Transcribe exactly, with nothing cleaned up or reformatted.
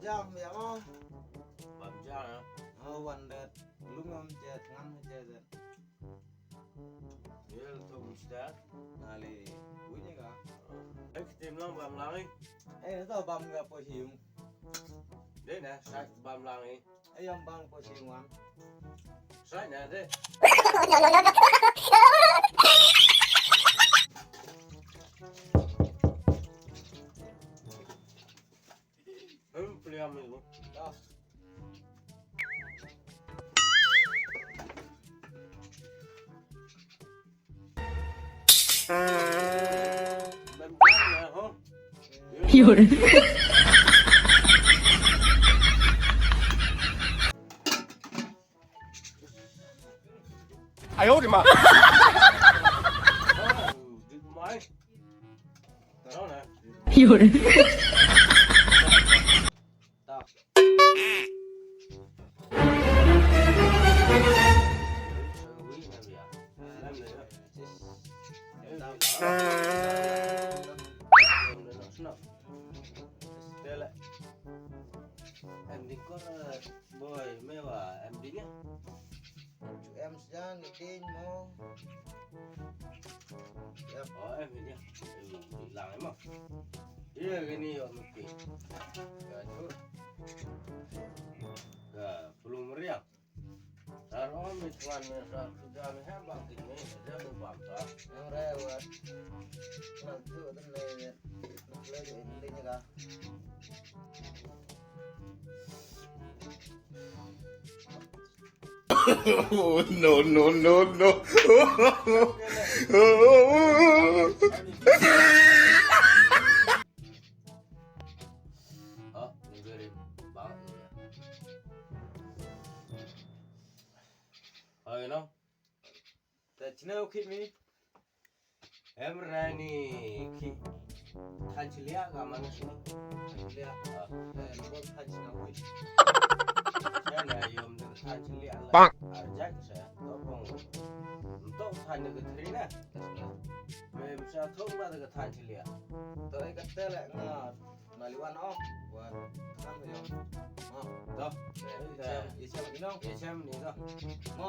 Jam ya mo. Bam jam ya. Oh, wan det. Lum ngam chet, ngam chet. Yel tum stat. Nali wini ka. Ek tim lang bam lang i. Eh, to bam ka po hiung. Dei na, sat bam lang i. Ayam bang po si wan. Sai na de. Hmm, pilihan mi. Em di kor, boy, me wa em di nya. Em sdang, ding mo. Yap. Oh, em di nya. Em di lang em mo. Iya, gini yo, mesti. Ka jur. Ka pulung meriang. Sar om mi tuan mi sar suja mi ha bang kini, ha ja mi bang ka. Ang re wa. Nang tu tu ne ne. Nak le ni ni ka. No, no, no, no. Oh, ni very bad. Oh, you know? Te chine u khit mi. Em rani khit. Than chilia ka man sini. Than chilia. Ah. Eh, lo than china hui. Sa na yom de than chilia la. Pak. Arjak sa. To pong. To than de ka thri na. Mem sa thong ba de ka than chilia. To ai ka tele nga. Naliwan o. Wan. Kan yo. Mo. To. Yesem, yesem ino. Yesem ni to. Mo.